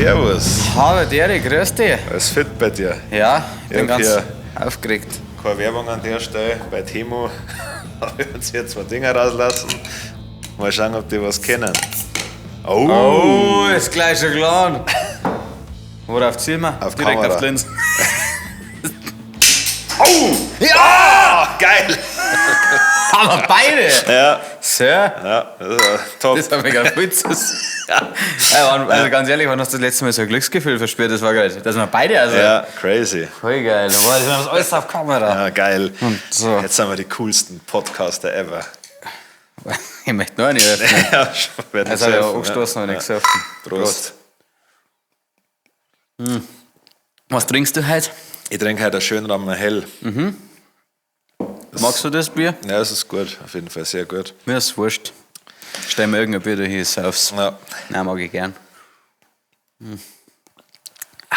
Servus. Hallo Derek, grüß dich. Alles fit bei dir? Ja, ich bin Ich hab ganz hier- aufgeregt. Keine Werbung an der Stelle. Bei Temu habe ich uns hier zwei Dinger rauslassen. Mal schauen, ob die was kennen. Oh, Oh, ist gleich schon geladen. Worauf zielen wir? Auf Direkt Kamera. auf die Linsen. Oh! Ja! Geil! Haben wir beide! Ja, Sir, ja, das ist ja top. das war mega witzig. Ja, also ganz ehrlich, wann hast du das letzte Mal so ein Glücksgefühl verspürt? Das war geil. Das sind wir beide, also. Ja, crazy. Voll geil. Boah, das ist alles auf Kamera. Ja, geil. Und so. Jetzt sind wir die coolsten Podcaster ever. Ich möchte noch nicht öffnen. Ja, schon werden Das habe ich surfen, auch angestoßen und ja. nicht gesoffen. Prost. Was trinkst du heute? Ich trinke heute einen Schönrammer Hell. Mhm. Magst du das Bier? Ja, es ist gut, auf jeden Fall sehr gut. Mir ist wurscht. Stell mir irgendein Bier da hier, ich sauf's. Ja. Nein, mag ich gern. Hm. Ah,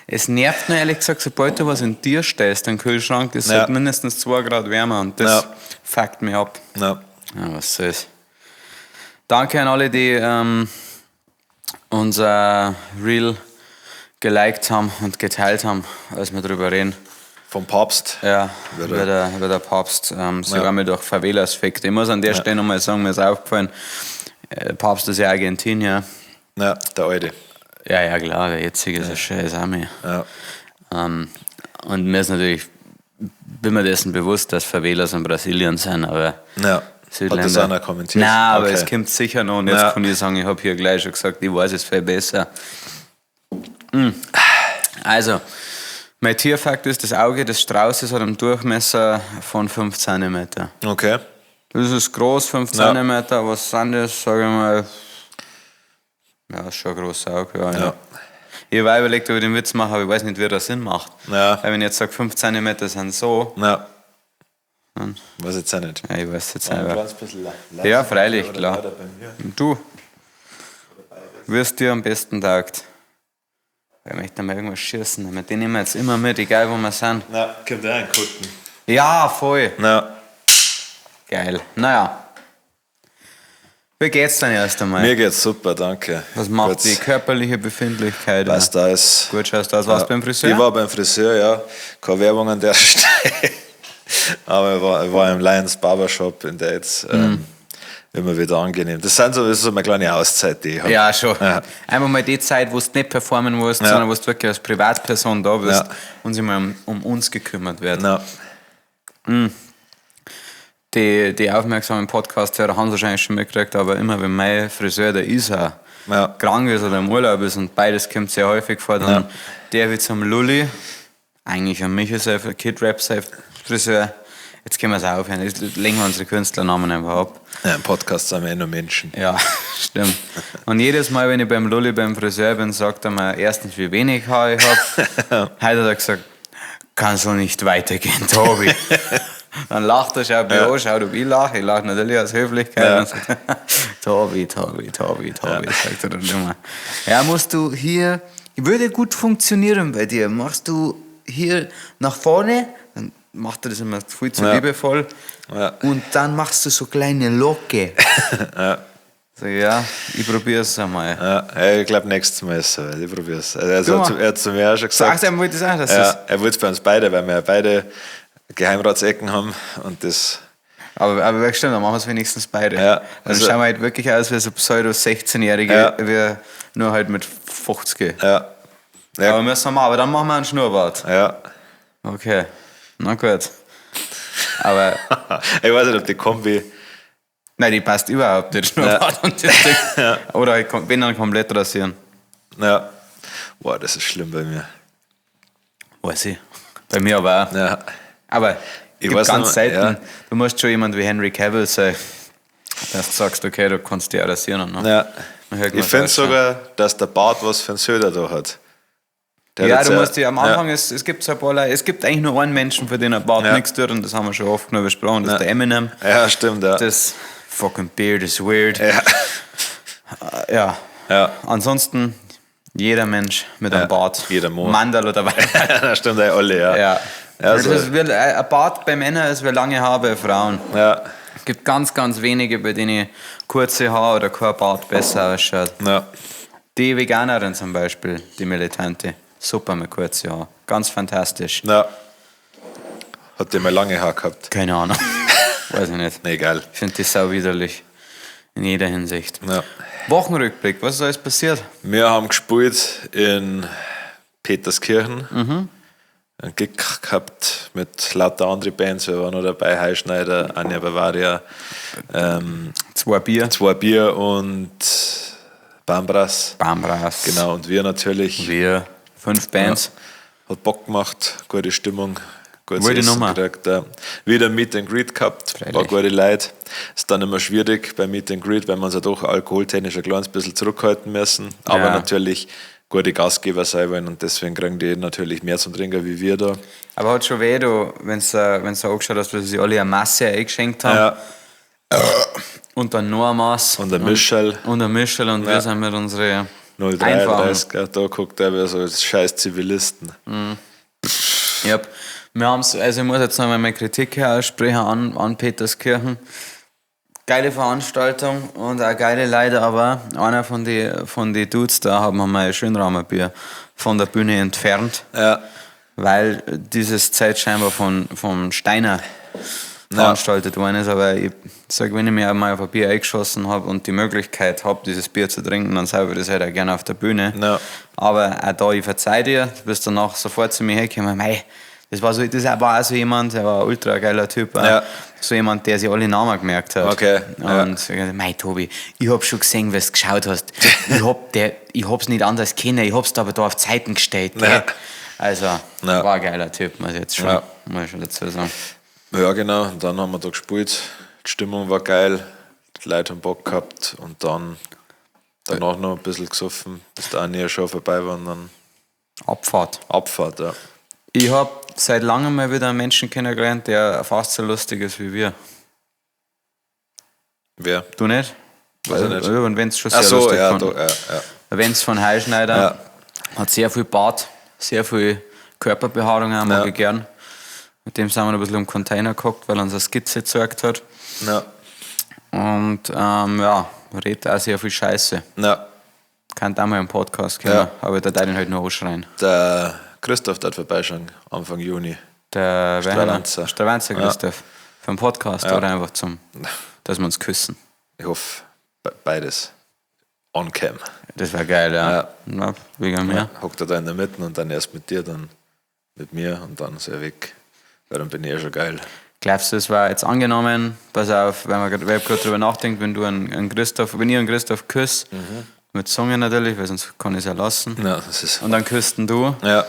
Es nervt nur ehrlich gesagt, sobald du was in dir stellst, den Kühlschrank, ist Ja. halt mindestens 2 Grad wärmer und das Ja. fuckt mich ab. Ja. Ja, was soll's. Danke an alle, die unser Reel geliked haben und geteilt haben, als wir drüber reden. Vom Papst. Ja, Über über der- der Papst sogar Ja. mit durch Favelas fickt. Ich muss an der Stelle nochmal sagen, mir ist aufgefallen, Papst ist ja Argentinier. Ja, der Alte. Ja, ja, klar, der jetzige ist ein scheiß Army. Ja. Und mir ist natürlich, bin mir dessen bewusst, dass Favelas in Brasilien sind, aber Ja. Südländer. Hat das einer kommentiert? Nein, aber Okay. es kommt sicher noch. Und jetzt Ja. kann ich sagen, ich habe hier gleich schon gesagt, ich weiß es viel besser. Also, mein Tierfakt ist, das Auge des Straußes hat einen Durchmesser von 5 cm. Okay. Das ist groß, 5 Ja. cm. Was sind das, sage ich mal? Ja, ist schon ein großes Auge. Ja, ja. Ja. Ich habe auch überlegt, ob ich den Witz mache, aber ich weiß nicht, wie das Sinn macht. Ja. Weil wenn ich jetzt sage, 5 cm sind so, Ja. Weiß jetzt auch nicht. ja, ich weiß jetzt Ein selber. kleines bisschen leiser Ja, freilich, oder klar. lauter bei mir. Du wirst dir am besten taugt. Ich möchte mal irgendwas schießen, mit denen nehmen wir jetzt immer mit, egal wo wir sind. Na, kommt auch ein Kutten. Ja, voll. Na, Geil. Naja. Wie geht's denn erst einmal? mir geht's super, danke. Was macht Gut. die körperliche Befindlichkeit? Passt alles. Gut, schaust du aus. Warst du beim Friseur? Ich war beim Friseur, ja. Keine Werbung an der Stelle. Aber ich war im Lions Barbershop in der jetzt immer wieder angenehm. Das sind so, das ist so eine kleine Auszeit, die ich habe. Ja, schon. Ja. Einmal mal die Zeit, wo du nicht performen musst, Ja. sondern wo du wirklich als Privatperson da bist Ja. und sich mal um uns gekümmert wird. Na, Die aufmerksamen Podcast-Hörer haben es wahrscheinlich schon mitgekriegt, aber immer wenn mein Friseur, der Isa, Ja. krank ist oder im Urlaub ist und beides kommt sehr häufig vor, dann der wird zum Lulli, eigentlich an mich ist er Kid Rap sein Friseur. Jetzt können wir es aufhören, jetzt legen wir unsere Künstlernamen einfach ab. ja, im Podcast sind wir eh nur Menschen. Ja, stimmt. Und jedes Mal, wenn ich beim Lulli beim Friseur bin, sagt er mir erstens, wie wenig Haar ich habe. Heute hat er gesagt, kann so nicht weitergehen, Tobi. Dann lacht er, schaut mich an, schaut, ob ich lache. Ich lache natürlich aus Höflichkeit. Ja. Und sagt, Tobi, Tobi, Tobi, Tobi, sagt er dann immer. Ja, musst du hier, würde gut funktionieren bei dir. Machst du hier nach vorne, dann macht er das immer viel zu Ja. liebevoll. Ja. Und dann machst du so kleine Locke. So, ja, ich probiere es einmal. Ja, ja, ich glaube, nächstes Mal ist es soweit. Ich probier's. Also, Du er, hat zu, mach. er hat zu mir auch schon gesagt. Ach, er wollte es auch, dass ja, das. er wollte es bei uns beide, weil wir ja beide Geheimratsecken haben und das. Aber stimmt, dann machen wir es wenigstens beide. Ja, dann also- schauen wir halt wirklich aus wie so Pseudo-16-Jährige, Ja. wir nur halt mit 50. Ja. Ja. Aber müssen wir machen, aber dann machen wir einen Schnurrbart. Ja. Okay, na gut. Aber, Ich weiß nicht, ob die Kombi. nein, die passt überhaupt nicht, Schnurrbart und das Ding. Oder ich bin dann komplett rasieren. Ja. Boah, das ist schlimm bei mir. Weiß ich. Bei mir aber auch. Ja. Aber Ich gibt weiß ganz noch, selten. ja. Du musst schon jemand wie Henry Cavill sein, dass du sagst, okay, du kannst dich auch rasieren. Ne? Ja. Dann hört Ich man's finde auch schon. sogar, dass der Bart was für einen Söder da hat. Der Ja, hat du jetzt musst dich am Anfang, es gibt so ein paar Leute, es gibt eigentlich nur einen Menschen, für den ein Bart Ja. nichts tut, und das haben wir schon oft genug besprochen, das ist der Eminem. Ja, stimmt, ja. Das fucking beard is weird. ja. Ja. Ja. Ansonsten, jeder Mensch mit einem Ja, Bart. jeder Mann. Mandal oder Weib. das stimmt, ja, alle, ja. Ja. Ja, Das so, ist wie, ein Bart bei Männern ist wie lange Haare bei Frauen. ja. Es gibt ganz, ganz wenige, bei denen kurze Haare oder kein Bart besser ausschaut. Ja. Die Veganerin zum Beispiel, die Militante, super mit kurzen Haaren. Ganz fantastisch. Ja. Hat die mal lange Haare gehabt? Keine Ahnung. Weiß ich nicht. Nee, geil. Ich finde die sau widerlich. In jeder Hinsicht. Ja. Wochenrückblick, was ist alles passiert? Wir haben gespielt in Peterskirchen. Einen Gig gehabt mit lauter anderen Bands. Wir waren noch dabei, Heischneider, Anja Bavaria, 2 Bier. 2 Bier und Bambras. Bambras. Genau, und wir natürlich. Wir, 5 Bands. Ja. Hat Bock gemacht, gute Stimmung. Gutes Gute Essen Nummer. gekriegt, ja. Wieder Meet and Greet gehabt, Freilich. Paar gute Leute. Ist dann immer schwierig bei Meet and Greet, weil man sich ja doch alkoholtechnisch ein kleines bisschen zurückhalten müssen. Aber natürlich gute Gastgeber sein wollen und deswegen kriegen die natürlich mehr zum Trinken wie wir da. Aber hat schon weh, du, wenn's angeschaut hast, dass sie alle eine Masse eingeschenkt haben. Ja. Und dann noch eine Masse. Und ein Mischel. Und ein Mischel und wir sind mit unseren 0,33, ja, da guckt er wie so scheiß Zivilisten. Mhm. Ja, wir haben's, also ich muss jetzt nochmal meine Kritik hier aussprechen an Peterskirchen. Geile Veranstaltung und auch geile Leute, aber einer von die Dudes da haben wir mal ein Schönrahmerbier von der Bühne entfernt. Ja. Weil dieses Zeit scheinbar vom Steiner veranstaltet worden ist. Aber ich sag, wenn ich mir einmal auf ein Bier eingeschossen hab und die Möglichkeit hab, dieses Bier zu trinken, dann saufe ich das halt auch gerne auf der Bühne. Ja. Aber auch da, ich verzeih dir, du bist danach sofort zu mir hergekommen, mei, das war so, das war auch so jemand, der war ein ultra geiler Typ, auch. Ja. So jemand, der sich alle Namen gemerkt hat. Okay, ja. Und so gesagt, mei Tobi, ich hab schon gesehen, wie du geschaut hast. Ich hab's nicht anders kennen, ich hab's da aber da auf Zeiten gestellt. Gell? Ja. Also, Ja. war ein geiler Typ, muss ich jetzt schon, Ja. muss ich schon dazu sagen. Ja, genau. Und dann haben wir da gespielt. Die Stimmung war geil. Die Leute haben Bock gehabt. Und dann danach noch ein bisschen gesoffen, bis der Anja schon vorbei war. Und dann Abfahrt. Abfahrt, ja. Ich hab seit langem mal wieder einen Menschen kennengelernt, der fast so lustig ist wie wir. Wer? Du nicht? Weiß ich nicht. Ja, und wenn's schon sehr Ach so, lustig ja, fand. da, ja, ja. Wenn's von Heischneider Ja. hat sehr viel Bart, sehr viel Körperbehaarung, auch mag Ja. ich gern. Mit dem sind wir noch ein bisschen im Container gehockt, weil er uns eine Skizze gezeigt hat. Ja. Und ja, redet auch sehr viel Scheiße. Ja. Kann da mal im Podcast kommen, Ja. aber da darf ich ihn halt nur anschreien. Der Christoph darf vorbeischauen, Anfang Juni. Der Stravanzer. Stravanzer Christoph. Für den Podcast Ja. oder einfach zum, dass wir uns küssen. Ich hoffe, beides. On cam. Das wär geil, ja. Ja. Na, wegen mir. Ja. Hockt er da in der Mitte und dann erst mit dir, dann mit mir und dann ist er weg. Weil dann bin ich ja schon geil. Glaubst du, es war jetzt angenommen, pass auf, wenn man grad, weil ich grad drüber nachdenkt, wenn du einen, einen Christoph, wenn ich einen Christoph küsse, mit Zunge natürlich, weil sonst kann ich es ja lassen. Ja, das ist. Und dann küsst ihn du. Ja.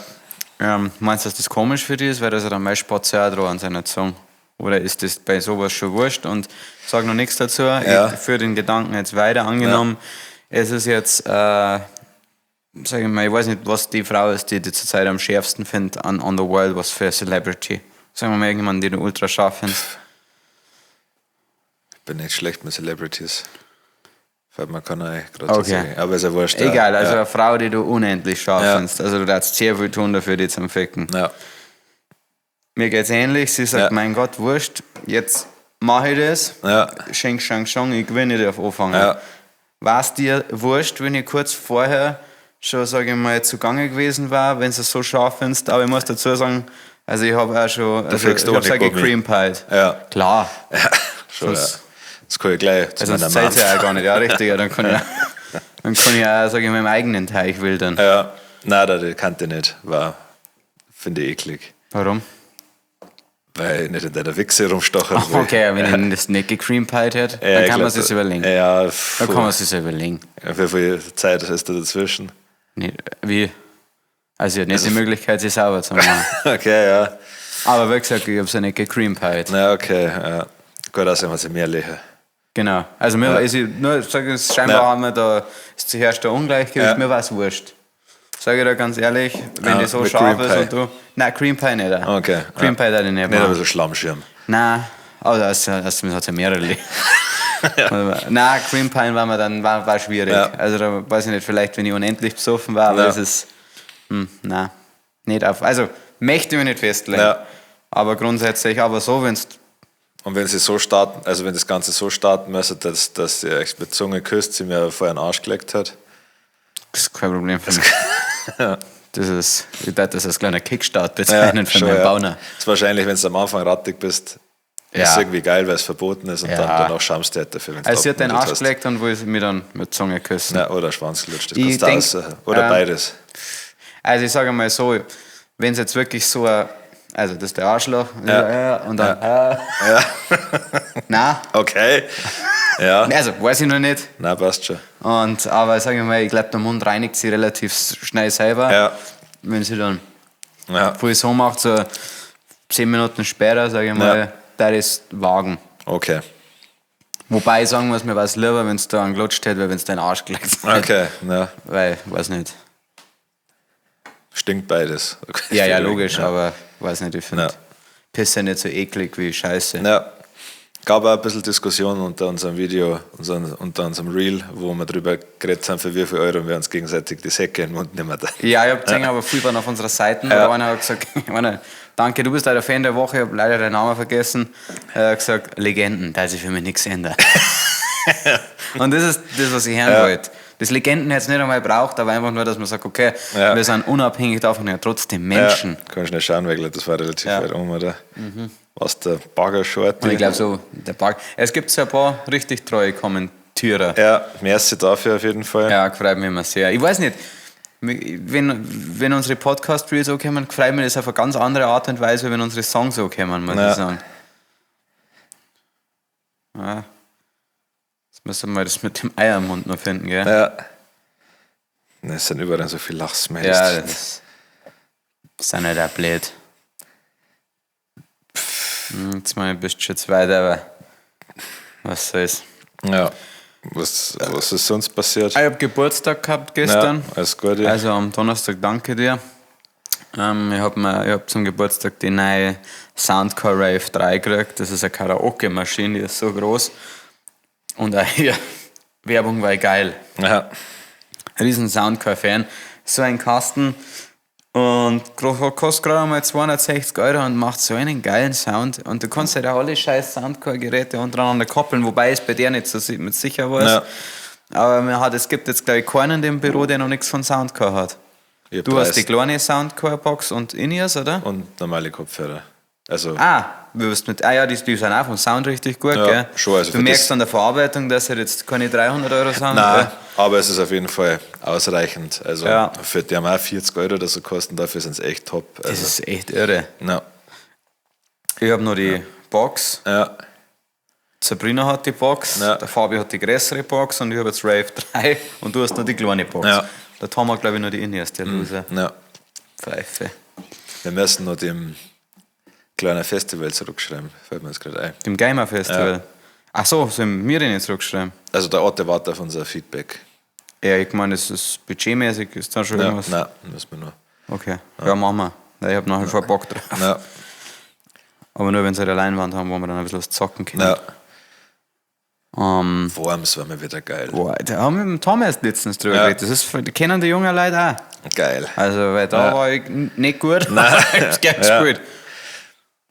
Meinst du, dass das komisch für dich ist, weil da ist ja dann mein Spatz ja auch dran an seiner Zunge? Oder ist das bei sowas schon wurscht? Und sag noch nichts dazu. Ja. Ich führe den Gedanken jetzt weiter. Angenommen, es ist jetzt, sag ich mal, ich weiß nicht, was die Frau ist, die die zurzeit am schärfsten findet an the world, was für eine Celebrity. Sagen wir mal irgendjemanden, den du ultra scharf findest. Ich bin nicht schlecht mit Celebrities. Fällt mir keiner ein, gerade Okay. zu sagen. Aber ist ja wurscht. ja. Egal, also Ja. eine Frau, die du unendlich scharf Ja. findest. Also du darfst sehr viel tun dafür, die zum Ficken. Ja. Mir geht's ähnlich. Sie sagt, Ja. mein Gott, wurscht, jetzt mache ich das. Ja. Schenk, schenk, schenk, ich gewinne, ich darf anfangen. Ja. War's dir wurscht, wenn ich kurz vorher schon, sag ich mal, zugange gewesen war, wenn du es so scharf findest? Aber ich muss dazu sagen, also ich hab auch schon, also kriegst du ich hab's auch auch nicht Gummi. gecream pied. Ja. Klar. Ja, schon, Sonst- ja. Das kann ich gleich zu Also meiner sonst zählt's Mom. ja auch gar nicht. Ja, richtig. Ja, dann kann ich, dann kann ich auch, sag ich mal, im eigenen Teich wildern. Ja. Nein, das kannte ich nicht. War, finde ich eklig. Warum? Weil ich nicht in deiner Wichse rumstochern will. Okay, wenn ich das nicht gecream pied hätte, Ja, dann ich kann man glaub, sich's überlegen. Ja, Dann kann man sich's überlegen. Wie viel Zeit ist da dazwischen? Nicht, wie? Also ich hab nicht die Möglichkeit, sie sauber zu machen. Okay, ja. Aber wie gesagt, ich hab's ja nicht gecream pied. Na, okay. Ja. Gut, also haben wir sie mehr legen. Genau. Also mir, also ich, nur, sag ich, scheinbar Ja. haben wir da, ist herrscht da Ungleichgewicht, Ja. mir war's wurscht. Sag ich dir ganz ehrlich, wenn Ja, die so mit scharf Cream ist Pie. und du. Nein, Cream Pie nicht. auch. Okay. Cream ja. Pie darf ich nicht Nicht ein machen. bisschen Schlammschirm. Nein, aber das hat ja mehrere. Nein, Cream Pie war mir dann war schwierig. Ja. Also da weiß ich nicht, vielleicht wenn ich unendlich besoffen war, aber Ja. das ist. Nein, nicht auf. Also möchte ich mich nicht festlegen. Ja. Aber grundsätzlich, aber so, wenn's. Und wenn sie so starten, also wenn das Ganze so starten müsste, dass sie echt mit Zunge küsst, sie mir vorher einen Arsch gelegt hat. Das ist kein Problem für mich. Das ist, ich darf das als kleiner Kickstart bezeichnen für schon, meinen ja. Bauner. Ist wahrscheinlich, wenn du am Anfang rattig bist, Ja. ist irgendwie geil, weil es verboten ist und Ja. dann danach schamst du halt dafür, wenn du Also sie hat den abgemutet Arsch hast. gelegt und will mir dann mit Zunge küssen. Ja, oder Schwanz gelutscht, das Ich kannst du denk, aussuchen. Oder beides. Also ich sage mal so, wenn es jetzt wirklich so ein, also das ist der Arschloch, Ja. und dann, nein, Okay. Ja. also weiß ich noch nicht. Nein, passt schon. Und, aber sage ich mal, ich glaube, der Mund reinigt sich relativ schnell selber. Ja. Wenn sie dann Ja. voll so macht, so 10 Minuten später, sage ich mal, Ja. da ist Wagen. Okay. Wobei ich sagen muss, mir war es lieber, wenn es da einen gelutscht hätte, weil wenn es deinen Arsch gelegt hätte. Okay. Ja. Weil, weiß nicht. Stinkt beides. Okay. Ja, ja, logisch, Ja. aber weiß nicht, ich finde Ja. Pisse nicht so eklig wie Scheiße. Ja. Gab auch ein bisschen Diskussion unter unserem Video, unter unserem Reel, wo wir drüber geredet haben, für wie viel Euro wir uns gegenseitig die Säcke in den Mund nehmen. Ja, ich hab gesehen, aber viel waren auf unserer Seite. Ja. Und einer hat gesagt, einer, danke, du bist leider Fan der Woche, ich hab leider deinen Namen vergessen. Er hat gesagt, Legenden, da hat sich für mich nichts ändern. Und das ist das, was ich hören Ja. wollte. Das Legenden hätte es nicht einmal braucht, aber einfach nur, dass man sagt, okay, Ja. wir sind unabhängig davon ja trotzdem Menschen. Ja, kann schnell schauen, weil ich glaub, das war relativ Ja. Mhm. weit um, oder? Was der Baggershort. Und ich glaube so, der Park. Es gibt so ein paar richtig treue Kommentierer. Ja, merci dafür auf jeden Fall. Ja, freut mich immer sehr. Ich weiß nicht, wenn unsere Podcast-Reels so kommen, freut mich das auf eine ganz andere Art und Weise, wenn unsere Songs so kommen, muss Ja. ich sagen. Ja. Jetzt müssen wir das mit dem Eier im Mund noch finden, gell? Ja. Ne, Es sind überall so viele Lachsmiles. Ja, das ist, das ist nicht auch blöd. Jetzt mal bist du schon zu weit, aber was soll's. Ja. Was ist sonst passiert? Ich habe Geburtstag gehabt gestern. Ja, alles Gute. Also am Donnerstag danke dir. Ich habe hab zum Geburtstag die neue Soundcore Rave 3 gekriegt. Das ist eine Karaoke-Maschine, die ist so groß. Und auch hier, Werbung war geil. Ja. Riesen Soundcore-Fan. So ein Kasten und kostet gerade einmal 260 Euro und macht so einen geilen Sound. Und du kannst halt auch alle scheiß Soundcore-Geräte untereinander koppeln, wobei es bei der nicht so mit sicher weiß. Ja. Aber man hat, es gibt jetzt, glaube ich, keinen in dem Büro, der noch nichts von Soundcore hat. Ich hab Du hast die 30 kleine Soundcore-Box und In-Ears, oder? Und normale Kopfhörer. Also, Ah, du wirst mit, ah ja, die sind auch vom Sound richtig gut, Ja, gell? schon, also du für merkst das- an der Verarbeitung, dass halt jetzt keine 300 Euro sind. nein, gell? aber es ist auf jeden Fall ausreichend. Also, Ja. für die haben auch 40 Euro oder so kosten, dafür sind es echt top. Das Also, ist echt irre. ja. Ich habe nur die Box. Ja. Sabrina hat die Box, Ja. der Fabi hat die größere Box und ich habe jetzt Rave 3 und du hast nur die kleine Box. Ja. Mhm. Der Tom hat, glaube ich, nur die In-Ears, der Loser. Ja. Pfeife. Wir müssen noch dem kleinen Festival zurückschreiben, fällt mir jetzt gerade ein. Dem Gamer Festival. Ja. Ach so, sollen wir den jetzt zurückschreiben? Also der Orte wartet auf unser Feedback. Ja, ich meine, das ist budgetmäßig, ist da schon Ja, irgendwas? nein, müssen wir noch. Okay, ja, machen wir. Ja, ich habe nachher schon Bock drauf. Ja, Aber nur, wenn sie halt eine Leinwand haben, wo wir dann ein bisschen was zocken können. ja. Worms war mir wieder geil. Boah, da haben wir mit dem Tom erst letztens drüber Ja. geredet. Das ist, die kennen die jungen Leute auch. Geil. Also, weil da Ja. war ich nicht gut. Nein. ich hab's gern Ja. gespielt.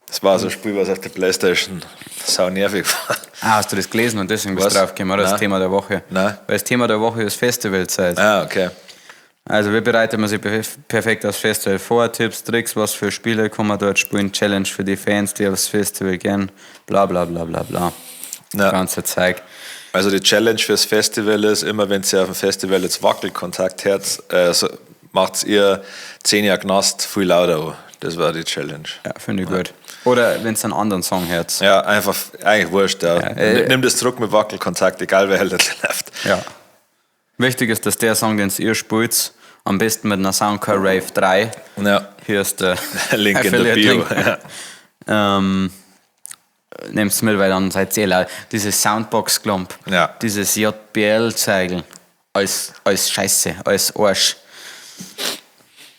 Das war so ein Spiel, was auf der Playstation sau nervig war. Ah, hast du das gelesen und deswegen bist du Was? draufgekommen, oder? Das Nein. Thema der Woche. Nein. Weil das Thema der Woche ist Festivalzeit. Ah, okay. Also, wie bereitet man sich perfekt aufs Festival vor? Tipps, Tricks, was für Spiele kann man dort spielen? Challenge für die Fans, die aufs Festival gehen. Bla, bla, bla, bla, bla. Ja. Ganze Zeug. Also die Challenge fürs Festival ist, immer wenn ihr auf dem Festival jetzt Wackelkontakt hört, so, macht ihr 10 Jahre Knast viel lauter an. Das war die Challenge. Ja, finde ich gut. Oder wenn es einen anderen Song hört. Ja, einfach, eigentlich wurscht. Ja. Ja, Nimm das zurück mit Wackelkontakt, egal wer halt läuft. Ja. Wichtig ist, dass der Song, den ihr spielt, am besten mit einer Soundcore Rave 3. Ja. Hier ist der Link in der Bio. Affiliate-Link. Nehmt's mit, weil dann seid ihr laut. Dieses Soundbox-Klump, Ja. dieses JBL-Zeigel, alles, alles Scheiße, alles Arsch.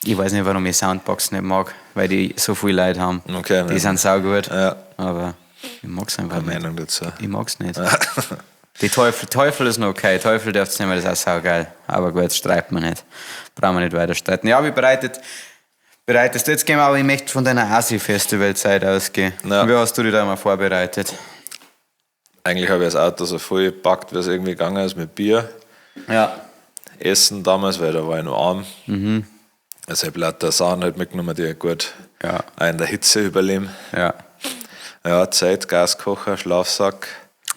Ich weiß nicht, warum ich Soundbox nicht mag, weil die so viel Leute haben. Okay, die ja. sind saugut, Ja. aber ich mag's einfach Keine nicht. Meinung dazu. Ich mag's nicht. Die Teufel ist noch okay. Teufel darf's nicht mehr, das ist auch saugeil. Aber gut, streiten wir nicht. Brauchen wir nicht weiter streiten. Ja, wie bereitest du jetzt gehen wir, aber ich möchte von deiner Asi-Festival-Zeit ausgehen. Ja. Wie hast du dich da immer vorbereitet? Eigentlich habe ich das Auto so voll gepackt, wie es irgendwie gegangen ist mit Bier. Ja. Essen damals, weil da war ich noch arm. Also ich habe lauter Sachen halt mitgenommen, die gut auch in der Hitze überleben. Ja. Ja, Zeit, Gaskocher, Schlafsack.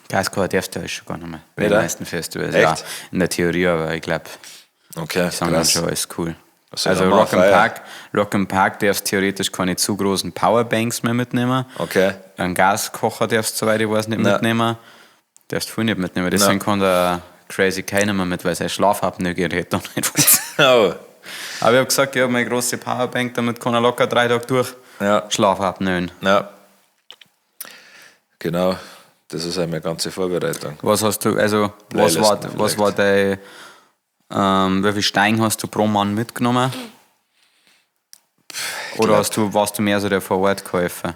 Gaskocher darfst du ja schon gar nicht mehr. Bei den Nicht, meisten Festivals. Echt? Ja, in der Theorie, aber ich glaube, Okay, die sagen dann krass. schon, alles cool. Also, Also dann machen Rock wir im Feier. Park, Rock im Park darfst theoretisch keine zu großen Powerbanks mehr mitnehmen. Okay. Einen Gaskocher darfst du, soweit ich weiß, nicht Ja. mitnehmen. Darfst viel nicht mitnehmen. Deswegen kann der Crazy keiner mehr mit, weil sein Schlafapnoe-Gerät dann nicht funktioniert. Oh. Aber ich habe gesagt, ich habe meine große Powerbank, damit kann er locker 3 Tage durch Ja. Schlafapnoen. Ja. Genau. Das ist halt meine ganze Vorbereitung. Was hast du, also, was war, Playlisten was war dein, wie viel Stein hast du pro Mann mitgenommen? Oder glaub- warst du mehr so der Vor-Ort-Käufer?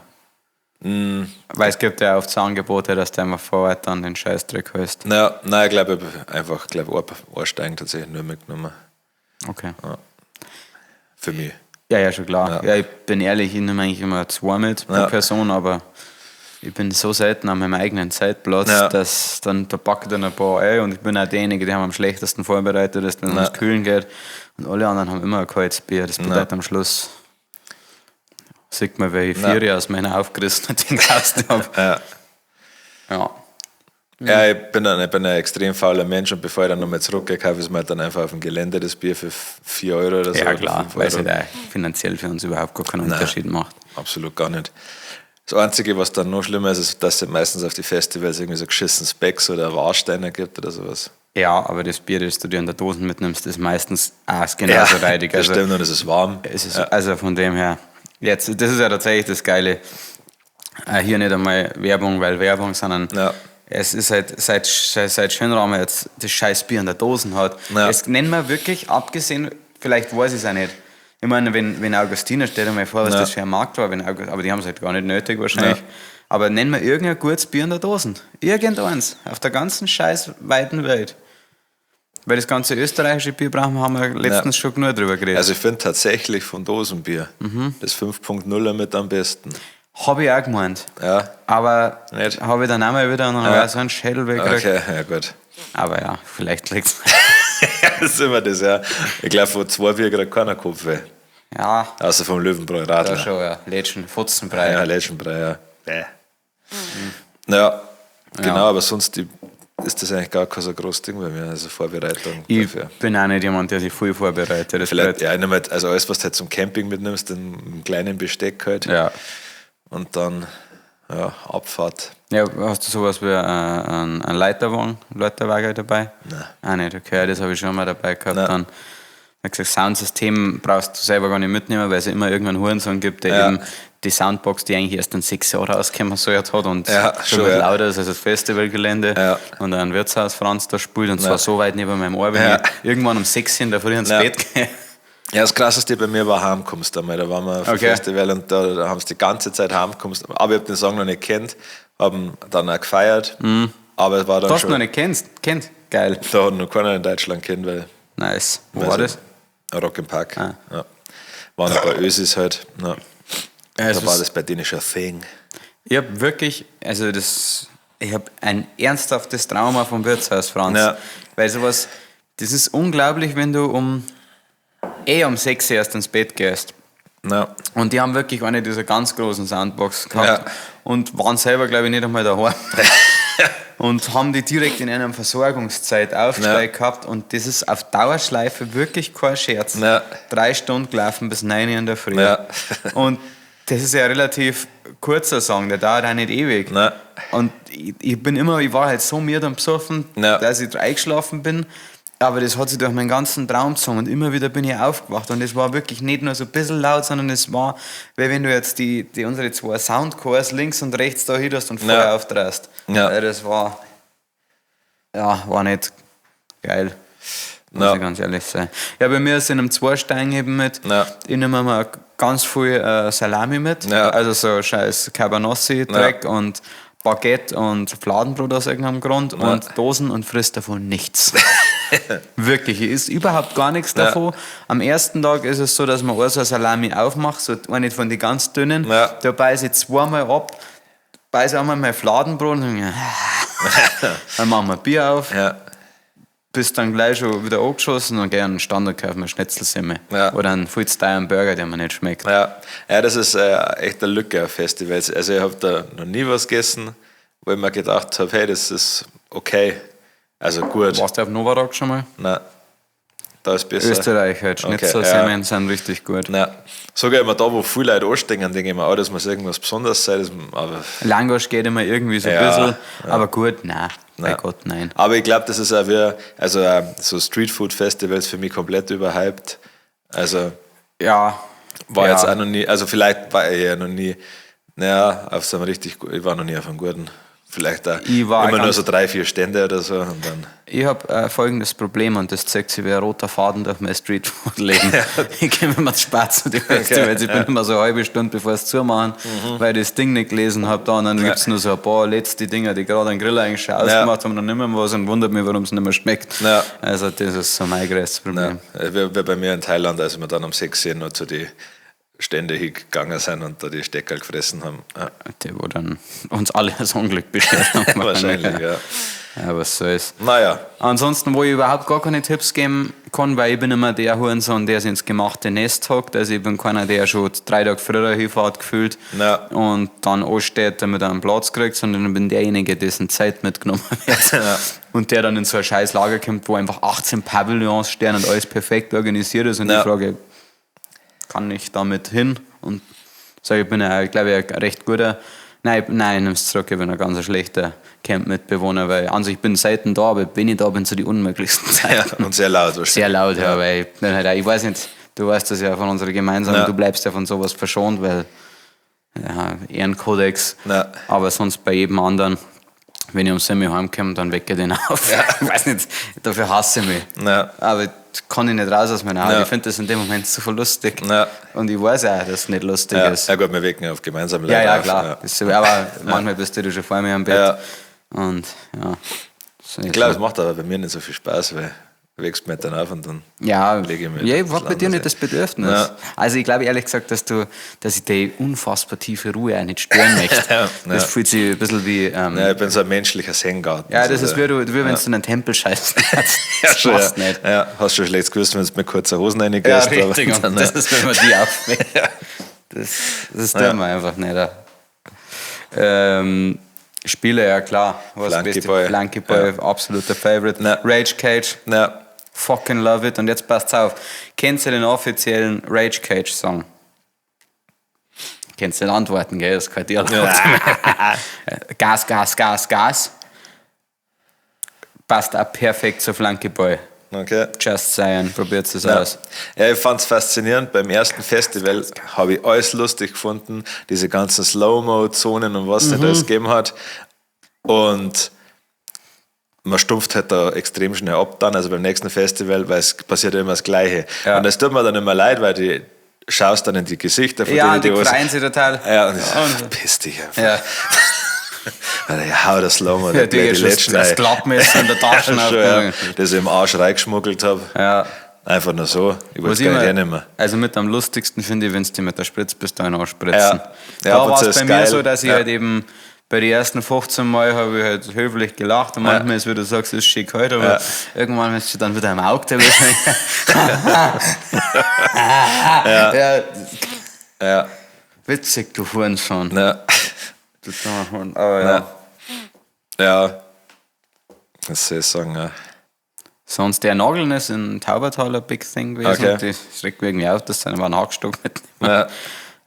Mm. Weil es gibt ja oft so Angebote, dass du einfach vor Ort dann den Scheißdreck holst. Naja, nein, ich glaube, ich habe einfach glaub, ein Stein tatsächlich nur mitgenommen. Okay. Für mich. Ja, ja, schon klar. Ja. Ja, ich bin ehrlich, ich nehme eigentlich immer 2 mit pro Ja. Person, aber ich bin so selten an meinem eigenen Zeitplatz, Ja. dass dann da packe ich dann ein paar ein und ich bin auch derjenige, der am schlechtesten vorbereitet ist, wenn es Ja. ums Kühlen geht. Und alle anderen haben immer ein kaltes Bier. Das bedeutet am Schluss, sieht man, welche Ja. Vier aus meiner aufgerissenen Ding raus habe. Ja. Ja. Ja, ich bin ein extrem fauler Mensch und bevor ich dann nochmal zurückgehe, kaufe ich es mir halt dann einfach auf dem Gelände das Bier für 4 Euro oder so. Ja, oder klar, 5 weil es Euro. halt auch finanziell für uns überhaupt gar keinen Nein. Unterschied macht. Absolut gar nicht. Das Einzige, was dann noch schlimmer ist, ist, dass es meistens auf die Festivals irgendwie so geschissen Specs oder Warsteiner gibt oder sowas. Ja, aber das Bier, das du dir in der Dosen mitnimmst, ist meistens auch genauso reidig. Das Also, stimmt und es ist warm. Es ist, Also von dem her, jetzt, das ist ja tatsächlich das Geile. Hier nicht einmal Werbung, weil Werbung, sondern Ja. es ist halt, seit Schönraum jetzt das scheiß Bier in der Dosen hat. Ja. Es nennen wir wirklich, abgesehen, vielleicht weiß ich es auch nicht. Ich meine, wenn Augustiner, stell dir mal vor, was Ja. das für ein Markt war, aber die haben es halt gar nicht nötig wahrscheinlich. Ja. Aber nennen wir irgendein gutes Bier in der Dosen. Irgendeins. Auf der ganzen scheiß weiten Welt. Weil das ganze österreichische Bier brauchen wir, haben wir letztens schon genug drüber geredet. Also ich finde tatsächlich von Dosenbier das 5.0er mit am besten. Habe ich auch gemeint. Ja. Aber Nicht? habe ich dann auch mal wieder und dann Ja. habe ich auch so einen Schädel weggekriegt. Okay, ja gut. Aber ja, vielleicht liegt's. Das ist immer das, ja. Ich glaube, von zwei Bier kriegt keiner Kopfweh. Ja, Außer vom Löwenbräu da Radler. schon, ja. Lätschen, Fotzenbrei. Ja, Lätschenbrei, ja. Bäh. Ja, genau, Ja. aber sonst ist das eigentlich gar kein so großes Ding bei mir, also Vorbereitung Ich dafür. bin auch nicht jemand, der sich viel vorbereitet. Das Vielleicht, blöd. ja, ich nehme halt, also alles, was du halt zum Camping mitnimmst, in kleinen Besteck halt. Ja. Und dann, ja, Abfahrt. Ja, hast du sowas wie einen Leiterwagen dabei? Nein. Ah, nicht, okay, das habe ich schon mal dabei gehabt. Nein. Dann hab ich gesagt, Soundsystem brauchst du selber gar nicht mitnehmen, weil es immer irgendeinen Hurensohn gibt, der Ja. eben die Soundbox, die eigentlich erst in 6 Jahren rausgekommen soll, hat und Ja, schon schon, mit ja. lauter ist als das Festivalgelände Ja. und dann Wirtshaus Franz da spielt und zwar Ja. so weit neben meinem Ohr, wenn Ja. ich irgendwann um 6 in der Früh ins Ja. Bett gehe. Ja, das Krasseste bei mir war Heimkommst einmal. Da waren wir auf dem Okay. Festival und da haben sie die ganze Zeit Heimkommst. Aber ich habe den Song noch nicht kennt, haben dann auch gefeiert. Aber es war dann Du hast schon. noch nicht kennst, kennt. Geil. Da hat noch keiner in Deutschland kennt, weil. Nice. Wo weil war sie- das? Rock im Park. Ah. Ja. Waren ein paar Ösis halt. Ja. Ja, es da war ist- das bei denen schon ein Thing. Ich habe wirklich, also das, ich habe ein ernsthaftes Trauma vom Wirtshaus, Franz. Ja. Weil sowas, das ist unglaublich, wenn du um 6 Uhr erst ins Bett gehst. Ja. Und die haben wirklich eine dieser ganz großen Soundboxen gehabt Ja. und waren selber, glaube ich, nicht einmal daheim. und haben die direkt in einer Versorgungszeit aufgestellt Ja. gehabt und das ist auf Dauerschleife wirklich kein Scherz. Ja. 3 Stunden gelaufen bis 9 Uhr in der Früh. Ja. Und das ist ja ein relativ kurzer Song, der dauert auch nicht ewig. Nein. Und ich bin immer, ich war halt so müde und besoffen, Ja. dass ich eingeschlafen bin. Aber das hat sich durch meinen ganzen Traum gezogen und immer wieder bin ich aufgewacht. Und es war wirklich nicht nur so ein bisschen laut, sondern es war, weil wenn du jetzt die unsere 2 Soundcores links und rechts da hin hast und Feuer Ja. aufdrehst. Ja. Das war, ja, war nicht geil. Muss Ja. ich ganz ehrlich sein. Ja, bei mir ist in einem Zweistein eben mit. Ja. Ich nehme immer ganz viel Salami mit. Ja. Also so scheiß Cabanossi-Dreck und Baguette und Fladenbrot aus irgendeinem Grund und Dosen und frisst davon nichts. Wirklich, ich isst überhaupt gar nichts Ja. davon. Am ersten Tag ist es so, dass man auch so eine Salami aufmacht, so eine von den ganz dünnen. Ja. Da beiße ich zweimal ab, beiße einmal mein Fladenbrot und dann, dann machen wir Bier auf Ja. bist dann gleich schon wieder angeschossen und geh an den Stand und kauf mir Schnitzelsemmel. Ja. Oder einen viel zu teuren Burger, der mir nicht schmeckt. Ja, ja, das ist echt eine Lücke auf Festivals. Also ich habe da noch nie was gegessen, wo ich mir gedacht habe, hey, das ist okay. Also gut. Warst du auf Novarock schon mal? Nein, da ist besser. Österreich halt, Okay, Schnitzelsemmeln sind richtig gut. Nein. Sogar immer da, wo viele Leute anstehen, denke ich mir, oh, das muss irgendwas Besonderes sein. Das, aber, Langosch geht immer irgendwie so ein Ja, bisschen, aber gut, nein, bei Ja. Gott, nein. aber ich glaube, das ist auch wieder, also so Streetfood-Festivals für mich komplett überhyped. Also Ja. war ja. jetzt auch noch nie, also vielleicht war ich ja noch nie, naja, auf so einem richtig, ich war noch nie auf einem guten. Vielleicht auch Ich war immer nur ganz- so 3, 4 Stände oder so und dann. Ich habe folgendes Problem und das zeigt sich wie ein roter Faden durch mein Streetfood-Leben. Ich gehe immer zu spät zu den Festivals. Ich bin immer so eine halbe Stunde, bevor es zumachen, weil ich das Ding nicht gelesen habe. Da und dann gibt's nur so ein paar letzte Dinger, die gerade einen Grill eigentlich schon ausgemacht haben und dann nicht mehr was und wundert mich, warum es nicht mehr schmeckt. Ja. Also das ist so mein größtes Problem. Ja, wie bei mir in Thailand, als wir dann um 6 Uhr noch zu den Stände hingegangen sind und da die Stecker gefressen haben. Ja, Die, wo dann uns alle das Unglück beschert haben. wahrscheinlich, ja. Ja, was soll's. Naja, Ansonsten, wo ich überhaupt gar keine Tipps geben kann, weil ich bin immer der Hurensohn, der sich ins gemachte Nest hockt. Also ich bin keiner, der schon 3 Tage früher hinfährt gefühlt Ja. und dann ansteht, damit er einen Platz kriegt, sondern ich bin derjenige, dessen Zeit mitgenommen wird. Ja. Und der dann in so ein scheiß Lager kommt, wo einfach 18 Pavillons stehen und alles perfekt organisiert ist. Und Ja. ich frage, kann ich damit hin? Und sage, ich bin ja, glaube ich, ein recht guter, nein, ich nehm's zurück, ich bin ein ganz schlechter Camp-Mitbewohner, weil an sich bin ich selten da, aber wenn ich da bin, zu die unmöglichsten Zeiten. ja, und sehr laut wahrscheinlich. Sehr laut, ja, weil ich bin halt auch, ich weiß nicht, du weißt das ja von unserer gemeinsamen, Ja. du bleibst ja von sowas verschont, weil ja, Ehrenkodex, Ja. aber sonst bei jedem anderen, wenn ich um 7 Uhr heimkomme, dann wecke ich den auf. Ich weiß nicht, dafür hasse ich mich. Ja. Aber das kann ich nicht raus aus meiner Haut. Ja. Ich finde das in dem Moment so lustig. Ja. Und ich weiß auch, dass es nicht lustig Ja, ist. ja gut, wir wecken auf gemeinsam Ja, Leute ja, auf, klar. Ja. Das ist so, aber manchmal bist du schon vor mir am Bett. Ja. Und ja. So Ich glaube, es macht aber bei mir nicht so viel Spaß, weil du wächst mir dann auf und dann Ja, lege ich mir ja, ich ein hab bei dir bisschen nicht das Bedürfnis. Ja. Also ich glaube ehrlich gesagt, dass ich die unfassbar tiefe Ruhe auch nicht stören möchte. Ja, Das ja. fühlt sich ein bisschen wie... Ja, ich bin so ein menschlicher Zen-Garten. ja, das Also, ist wie, du, wie wenn du in einen Tempel scheißt. Das Ja, schon, ja. machst du nicht. Ja, hast schon schlecht gewusst, wenn du mit kurzer Hosen Ja, reingehst. aber richtig. Und dann, das ist, wenn man die aufweckt. Das tun wir einfach nicht. Ja. Spiele, ja klar. Was Flunky beste Boy. Flunky Boy, absoluter Favorite. Ja. Rage Cage, ja. fucking love it. Und jetzt passt's auf. Kennst du den offiziellen Rage Cage Song? Kennst du den Antworten, gell? Das ist kein Dialog. Gas, Gas, Gas, Gas. Passt auch perfekt zu Flunky Boy. Okay. Just saying, probiert es Ja. aus. Ja, ich fand's faszinierend. Beim ersten Festival habe ich alles lustig gefunden, diese ganzen Slow-Mo-Zonen und was es Mhm. nicht alles gegeben hat. Und man stumpft halt da extrem schnell ab dann, also beim nächsten Festival, weil es passiert ja immer das Gleiche. Ja. Und es tut mir dann immer leid, weil die schaust dann in die Gesichter von Ja, denen, und die was- freuen sich total. Ja, und ich so, Und- verpiss dich einfach. Ja. Alter, ja, hau das Slow-Mo, Ja, der die blöde schon das, Letzten das rein. Klappmesser in der Tasche. Ja, schon, ja. Das ich im Arsch reingeschmuggelt habe. Ja. Einfach nur so. Ich Was wollte ich gar nicht immer, hernehmen. also mit am lustigsten finde ich, wenn du die mit der Spritzpistole anspritzen. Ja. Ja, Da ab und war zu es ist bei mir geil. so, dass ich Ja. halt eben bei den ersten 15 Mal habe ich halt höflich gelacht und manchmal ist, wie du sagst, ist schick heute, aber Ja. irgendwann bist du dann wieder im Auge dabei. ja. Ja. Witzig, du Hurensohn. Ja. Du dummer Huren. Aber ja. Ja. Ja. Das soll ich sagen, ja. Sonst der Nageln ist in Taubertal ein Big Thing gewesen. Okay. Das regt mich irgendwie auf, dass sie einen Hackstock mitnehmen. Ja.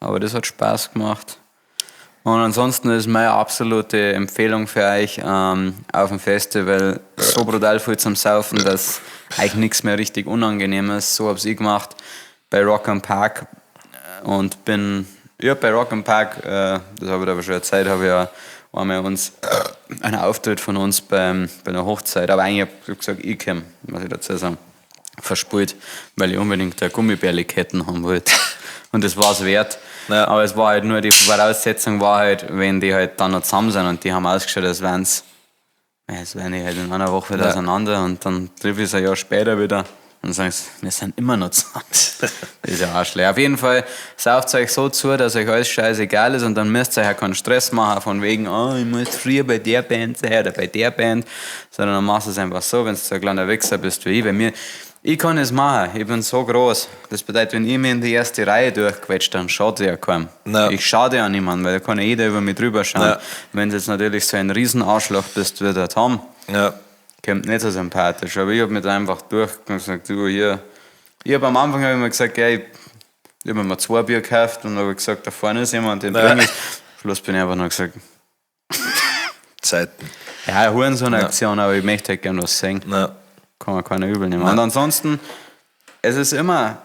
Aber das hat Spaß gemacht. Und ansonsten ist meine absolute Empfehlung für euch auf dem Festival so brutal viel zum Saufen, dass euch nichts mehr richtig unangenehm ist. So hab's ich gemacht bei Rock am Park und bin, ja, bei Rock am Park, das habe ich aber schon erzählt, habe ich ja einmal uns einen Auftritt von uns bei einer Hochzeit, aber eigentlich habe ich gesagt, ich komme, muss ich dazu sagen, verspult, weil ich unbedingt eine Gummibärli-Ketten haben wollte. Und das war es wert. Ja. Aber es war halt nur, die Voraussetzung war halt, wenn die halt dann noch zusammen sind und die haben ausgeschaut, als wären's, ja, als wären die halt in einer Woche wieder Ja. auseinander und dann triff ich sie ein Jahr später wieder. Dann sagen sie, wir sind immer noch zusammen. Das ist ja Arschleer. Auf jeden Fall, sauft euch so zu, dass euch alles scheißegal ist und dann müsst ihr euch auch keinen Stress machen, von wegen, oh, ich muss früher bei der Band sein oder bei der Band, sondern dann machst du es einfach so, wenn du so ein kleiner Wichser bist wie ich. Bei mir, ich kann es machen, ich bin so groß. Das bedeutet, wenn ich mir in die erste Reihe durchquetscht, dann schaut ja keinem. Ja. Ich schade ja niemandem, weil da kann ja jeder über mich drüber schauen. Ja. Wenn du jetzt natürlich so ein Riesenarschloch bist wie der Tom, Ja. kommt nicht so sympathisch. Aber ich hab mich da einfach durch und gesagt, du hier. Ich hab am Anfang hab ich mir gesagt, ey, ich hab mir mal 2 Bier gekauft und hab gesagt, da vorne ist jemand, den bring ich. Schluss bin ich einfach nur gesagt, Zeiten. Ja, Hurensohn-Aktion, aber ich möchte halt gerne was sehen. Ja. Kann man keiner übel nehmen. Und ansonsten, es ist immer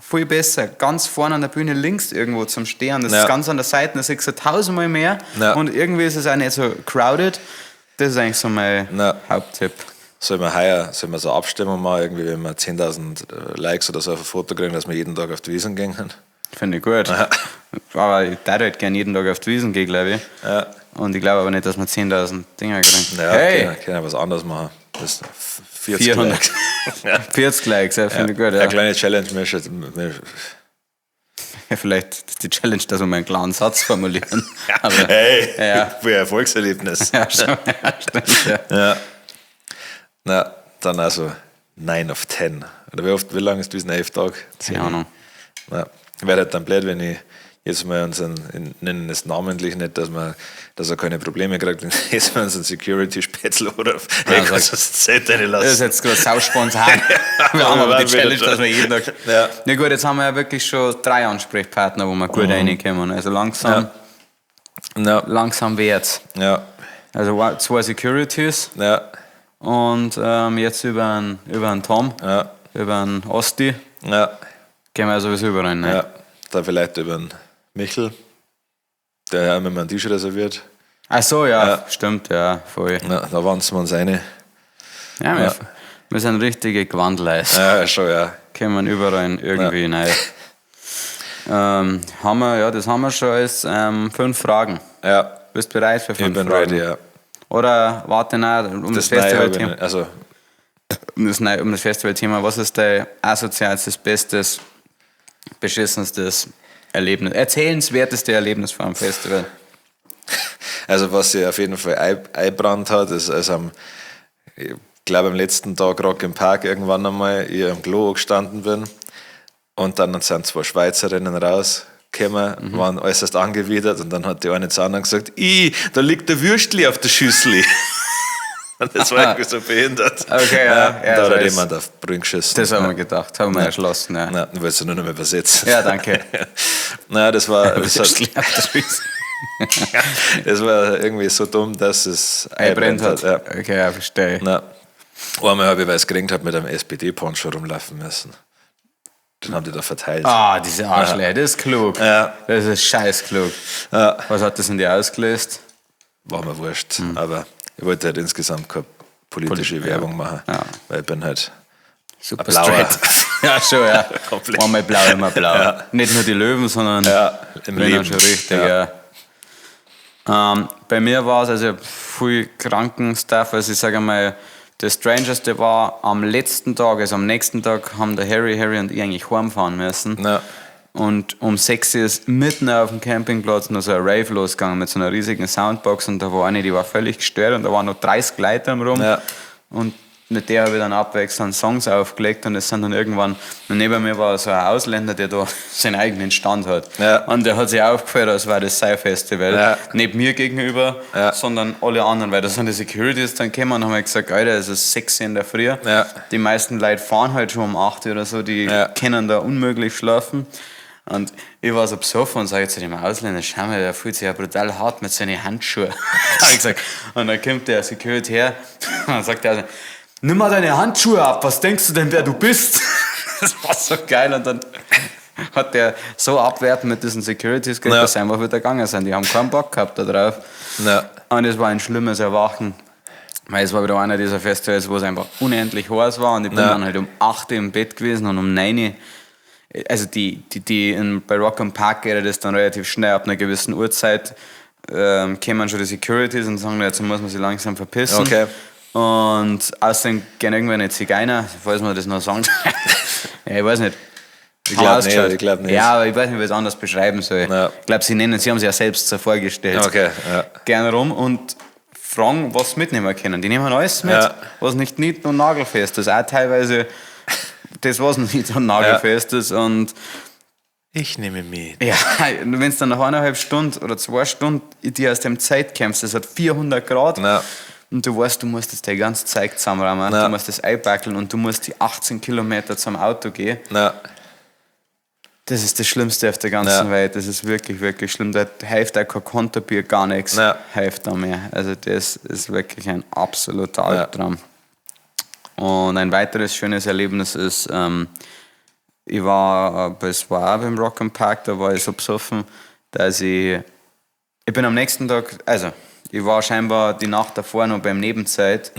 viel besser, ganz vorne an der Bühne links irgendwo zum Stehen. Das Ja. ist ganz an der Seite, da siehst du 1000-mal mehr. Ja. Und irgendwie ist es auch nicht so crowded. Das ist eigentlich so mein Ja. Haupttipp. Sollen wir heuer, sollen wir so eine Abstimmung machen, irgendwie, wenn wir 10.000 Likes oder so auf ein Foto kriegen, dass wir jeden Tag auf die Wiesn gehen können? Finde ich gut. Aber ich würde halt gerne jeden Tag auf die Wiesn gehen, glaube ich. Ja. Und ich glaube aber nicht, dass wir 10.000 Dinger kriegen. Ja, hey! können wir was anderes machen. Das ist 40 400. Likes. Ja. 40 Likes, ja, finde ich gut. Ja. Eine kleine Challenge, mir schon, mir, Ja, vielleicht die Challenge, dass wir mal einen klaren Satz formulieren. Aber, hey, Ja. für Erfolgserlebnis. ja, schon, ja, stimmt, ja. Ja. Na, dann also 9 of 10. Oder wie oft, wie lange ist diesen 11 Tag? Keine Ahnung. Ja. Wäre halt dann blöd, wenn ich jetzt mal unseren, nennen es namentlich nicht, dass man, dass er keine Probleme kriegt, wenn ich jetzt mal unseren Security-Spätzle oder hey, Ja, kannst du das Zelt reinlassen? Das ist jetzt gerade sau spontan. Wir haben aber die Challenge, dass wir jeden Tag. Ja. Na gut, jetzt haben wir ja wirklich schon 3 Ansprechpartner, wo wir gut reinkommen. Also langsam, Ja. langsam wird's. Ja, Also 2 Securities ja, und jetzt über einen Tom, ja, über einen Osti, ja, gehen wir sowieso überall rein. Ne? ja. Da vielleicht über den Michel, der hat mir einen Tisch reserviert. Ach so, ja, Ja. stimmt, ja, voll. Na, da waren wir uns eine. Ja, wir, Ja. wir sind richtige Gewandleis. Ja, schon, ja. Kommen überall irgendwie rein. Haben wir, ja, das haben wir schon als 5 Fragen. Ja, Bist du bereit für 5 ich bin Fragen? ready, ja. Oder warte noch, um das, Das nein, hab ich Festivalthema. nicht. Also, Um das Festivalthema, was ist dein asozialstes, bestes, beschissenstes Erlebnis, erzählenswerteste Erlebnis vor einem Festival? Also was sich auf jeden Fall einbrannt hat, ist also am, ich glaube am letzten Tag Rock im Park irgendwann einmal, ich am Klo gestanden bin und dann sind 2 Schweizerinnen rausgekommen, waren äußerst angewidert und dann hat die eine zur anderen gesagt, ih, da liegt der Würstli auf der Schüssel. Und das war irgendwie so behindert. Okay, ja. Und Ja, da hat das jemand auf Brünn geschissen. Das haben wir gedacht, haben wir erschlossen, ja. Na, du wolltest du nur noch mehr übersetzen. Ja, danke. Nein, das war, das, hat, Würstli auf der Schüssel. das war irgendwie so dumm, dass es Einbrennt hat. Ja. Okay, ja, verstehe. Na, einmal habe ich, weil es geregnet hat, mit einem SPD-Poncho rumlaufen müssen. Den haben die da verteilt. Ah, diese Arschlöcher, das ist klug. Ja. Das ist scheißklug. Ja. Was hat das in dir ausgelöst? War mir wurscht. Aber ich wollte halt insgesamt keine politische Werbung machen. Ja. Weil ich bin halt Super blauer. straight. Ja, schon, ja. Komplett. Einmal blau, immer blau. Ja. Nicht nur die Löwen, sondern Ja, im wenn dann Leben. schon richtig, ja. Bei mir war es also viel Krankenstuff. Also ich sage mal, das Strangeste war am letzten Tag, also am nächsten Tag haben der Harry und ich eigentlich heimfahren müssen. Ja. Und um 6 Uhr ist mitten auf dem Campingplatz noch so ein Rave losgegangen mit so einer riesigen Soundbox und da war eine, die war völlig gestört und da waren noch 30 Leute am rum. Ja. Und mit der habe ich dann abwechselnd Songs aufgelegt und es sind dann irgendwann, und neben mir war so ein Ausländer, der da seinen eigenen Stand hat. Ja. Und der hat sich aufgeführt, als war das sein Festival. Ja. Nicht mir gegenüber, Ja. sondern alle anderen, weil da sind die Securities dann gekommen und haben halt gesagt, Alter, es ist 6 Uhr in der Früh. Ja. Die meisten Leute fahren halt schon um 8 Uhr oder so, die Ja. können da unmöglich schlafen. Und ich war so besoffen und sage zu dem Ausländer, schau mal, der fühlt sich ja brutal hart mit seinen Handschuhen. Hab ich gesagt. Und dann kommt der Security her und dann sagt er, nimm mal deine Handschuhe ab, was denkst du denn, wer du bist? Das war so geil. Und dann hat der so abwertend mit diesen Securities gekriegt, Ja. dass sie einfach wieder gegangen sind. Die haben keinen Bock gehabt da drauf. Ja. Und es war ein schlimmes Erwachen. Weil es war wieder einer dieser Festivals, wo es einfach unendlich heiß war und ich bin Ja. dann halt um 8 Uhr im Bett gewesen und um 9 Uhr, also die bei Rock am Park geht das dann relativ schnell, ab einer gewissen Uhrzeit kämen schon die Securities und sagen, jetzt muss man sich langsam verpissen. Okay. Und außerdem gehen irgendwann Zigeuner, falls man das noch sagen. Ja, ich weiß nicht. Ich glaube nicht, ich glaub nicht. Ja, aber ich weiß nicht, wie ich es anders beschreiben soll. Ja. Ich glaube, sie haben sich ja selbst so vorgestellt. Okay, ja. Gern rum und fragen, was sie mitnehmen können. Die nehmen alles mit, Ja. was nicht nied- und nagelfest ist. Auch teilweise das, was nicht und nagelfest ist. Und Ich nehme mit. ja, wenn es dann nach 1,5 Stunden oder 2 Stunden die aus dem Zeit kämpfst, es hat 400 Grad. Ja. Und du weißt, du musst jetzt dein ganzes Zeug zusammenräumen, Ja. du musst das einpackeln und du musst die 18 Kilometer zum Auto gehen. Ja. Das ist das Schlimmste auf der ganzen Ja. Welt. Das ist wirklich, wirklich schlimm. Da hilft auch kein Konterbier, gar nichts. Ja. Hilft da mehr. Also das ist wirklich ein absoluter Ja. Albtraum. Und ein weiteres schönes Erlebnis ist, ich war bei Swa beim Rock am Park, da war ich so besoffen, dass ich bin am nächsten Tag, also ich war scheinbar die Nacht davor noch beim Nebenzelt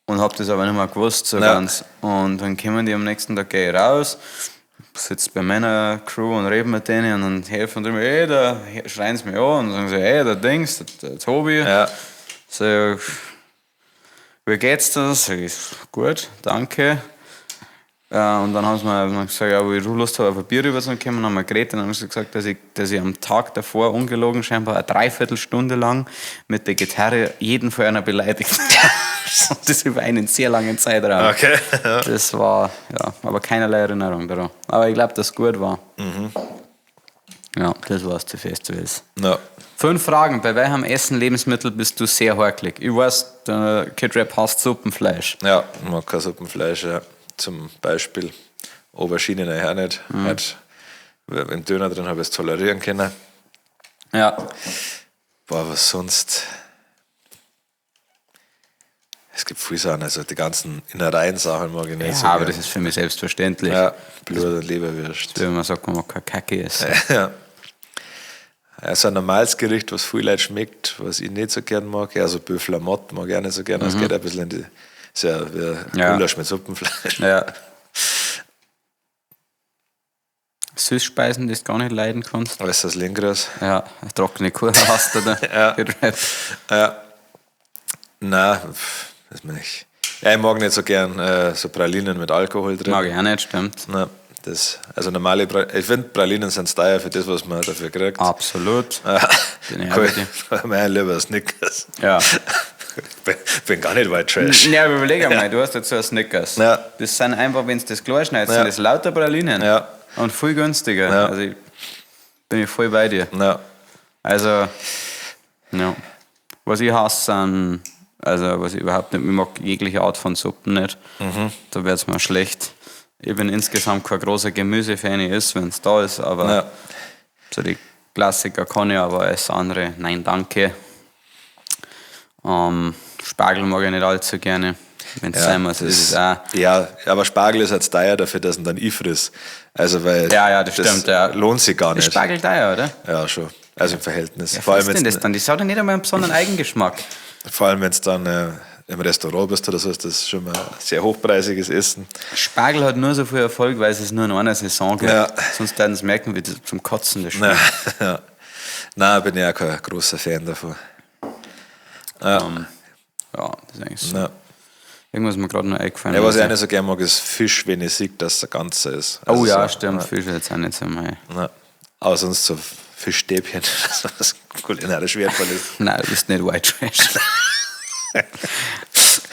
und hab das aber nicht mehr gewusst so Mhm. Ja. ganz. Und dann kommen die am nächsten Tag, geh ich raus, sitze bei meiner Crew und rede mit denen und dann helfen die mir, ey, da schreien sie mich an und sagen sie, ey, der Dings, der Tobi. Ja. So, wie geht's dir? Sag ich, gut, danke. Und dann haben sie mir gesagt, ja, ob ich Lust habe, auf ein Bier rüber zu kommen. Dann haben wir geredet und dann haben sie gesagt, dass ich am Tag davor ungelogen scheinbar eine Dreiviertelstunde lang mit der Gitarre jeden von einer beleidigt habe. Und das über einen sehr langen Zeitraum. Okay. Ja. Das war, ja, aber keinerlei Erinnerung daran. Aber ich glaube, dass es gut war. Mhm. Ja, das war's zu Festivals. Ja. 5 Fragen. Bei welchem Essen, Lebensmittel bist du sehr hakelig? Ich weiß, der Kid Rap hasst Suppenfleisch. Ja, ich mag kein Suppenfleisch, ja. Zum Beispiel Aubergine auch nicht. Mhm. Halt, im Döner drin habe ich es tolerieren können. Ja. Boah, was sonst? Es gibt viele Sachen, also die ganzen Innereien-Sachen mag ich nicht Ja, so aber gern. das ist für mich selbstverständlich. Ja, Blut und Leberwürst. Wenn man sagt, man mag keine Kacke essen. Ja. Also ein normales Gericht, was viel Leute schmeckt, was ich nicht so gern mag. Ja, so Büffel-Mott mag ich auch nicht so gern. Das geht ein bisschen in die. Ist ja wie Mhm. Ja. Gulasch mit Suppenfleisch. Ja. Süßspeisen, die du gar nicht leiden kannst. Alles das Lingras. Ja, trockene Kuh hast du da. Ja. Kid Rap. Ja. Nein, das meine ich. Ja, ich mag nicht so gern so Pralinen mit Alkohol drin. Mag ich auch nicht, stimmt. Nein, das, also normale ich finde Pralinen sind teuer für das, was man dafür kriegt. Absolut. Ja. Bin ich auch Cool. bei dir. Mein lieber Snickers. Ja. Bin gar nicht white trash. Ja, aber überleg einmal, du hast jetzt so ein Snickers. Ja. Das sind einfach, wenn du das klar schneidest, Ja. sind das lauter Pralinen. Ja. Und viel günstiger. Ja. Also ich, bin ich voll bei dir. Ja. Also, ja. Was ich hasse, sind, also was ich überhaupt nicht, ich mag jegliche Art von Suppen nicht. Mhm. Da wird es mir schlecht. Ich bin insgesamt kein großer Gemüsefan, ich esse, wenn es da ist, aber Ja. so die Klassiker kann ich, aber alles andere, nein, danke. Spargel mag ich nicht allzu gerne. Wenn es Ja, sein muss, ist es auch. Ja, aber Spargel ist halt teuer dafür, dass ihn dann ich friss. Also, weil Ja, ja, das stimmt, ja. lohnt sich gar Ist nicht. Spargel teuer, oder? Ja, schon. Also im Verhältnis. Ja, vor allem, was denn wenn's- das dann? Das hat ja nicht einmal einen besonderen Eigengeschmack. Vor allem, wenn es dann im Restaurant bist oder so, ist das schon mal ein sehr hochpreisiges Essen. Spargel hat nur so viel Erfolg, weil es es nur in einer Saison gibt. Ja. Sonst werden sie merken, wie das zum Kotzen das schmeckt. Ja. Ja. Nein, bin ich auch kein großer Fan davon. Ja. Ja, das ist eigentlich so. Ja. Irgendwas ist mir gerade noch eingefallen. Ja, was ich auch nicht so gern mag, ist Fisch, wenn ich sehe, dass es ein ganzer ist. Oh Also ja, so, stimmt, Ja. Fisch ist jetzt auch nicht so mein. Ja. Aber sonst so Fischstäbchen, das kulinarisch wertvoll ist. Nein, du bist nicht White Trash.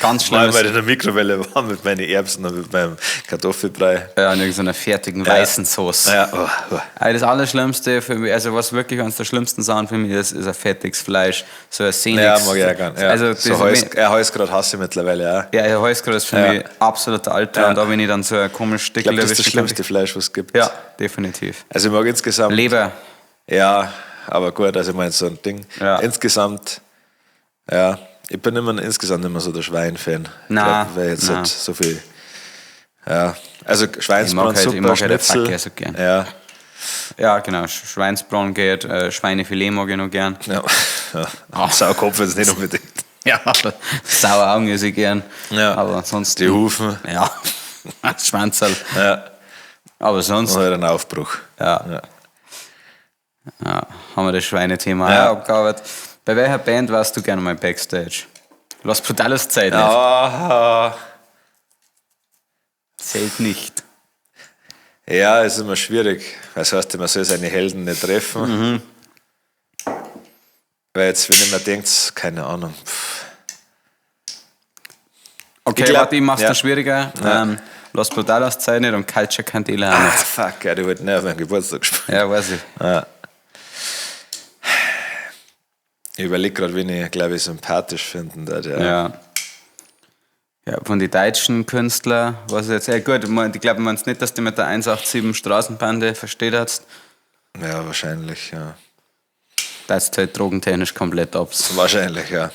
Ganz schlimm. Mal, weil ich in der Mikrowelle war mit meinen Erbsen und mit meinem Kartoffelbrei. Ja, in irgendeiner fertigen weißen Sauce. Ja, oh, oh. Aber das Allerschlimmste für mich, also was wirklich eines der schlimmsten Sachen für mich ist, ist ein fettiges Fleisch. So ein Sehniges. Ja, mag ich auch gern. Ja. Also, das, so Holz, ja, Holzgrad hasse ich mittlerweile auch. ja, ja, Holzgrad ist für Ja. mich absoluter Albtraum. Ja. Und da, wenn ich dann so ein komisches Ich Stück glaube, das ist das erwische, schlimmste Fleisch, was es gibt. Ja, definitiv. Also ich mag insgesamt. Leber. Ja, aber gut, also ich meine, so ein Ding. Ja. Insgesamt, ja, ich bin immer, insgesamt immer so der Schwein-Fan. Ich Na, glaub, weil jetzt na. halt so viel. Ja, also Schweinsbraten, halt- ich super, mag halt Schnitzel. Fackel so gern. Ja, Ja, genau. Schweinsbraten geht, Schweinefilet mag ich noch gern. ja. ja. Saukopf jetzt nicht unbedingt. Ja, saure Augen esse ich gern. Ja. Aber ansonsten. Die Hufen. Ja, das Schwanzerl. Ja. Aber sonst Und halt ein Aufbruch. Ja. Ja. ja, haben wir das Schweinethema Ja. auch abgearbeitet. Bei welcher Band warst du gerne mal Backstage? Los Brutales Zeit nicht. Ah. Zählt nicht. Ja, ist immer schwierig. Das heißt, man soll seine Helden nicht treffen. Mhm. Weil jetzt, wenn ich mir denkt, keine Ahnung. Pff. Okay, Ich glaub- warte, ich mach's ja. noch schwieriger. Ja. Los Brutales Zeit nicht und Culture Candela auch Ah, nicht. fuck, ja, die wollten nicht auf meinen Geburtstag spielen. Ja, weiß ich. Ich überlege gerade, wen ich, glaube ich, sympathisch finden würde. Ja. Ja. Ja, von den deutschen Künstlern, was ich jetzt, ja gut, ich glaube, man nicht, dass du mit der 187 Straßenbande versteht hast. Ja, wahrscheinlich, ja. Das ist halt drogentechnisch komplett ab. Wahrscheinlich, ja.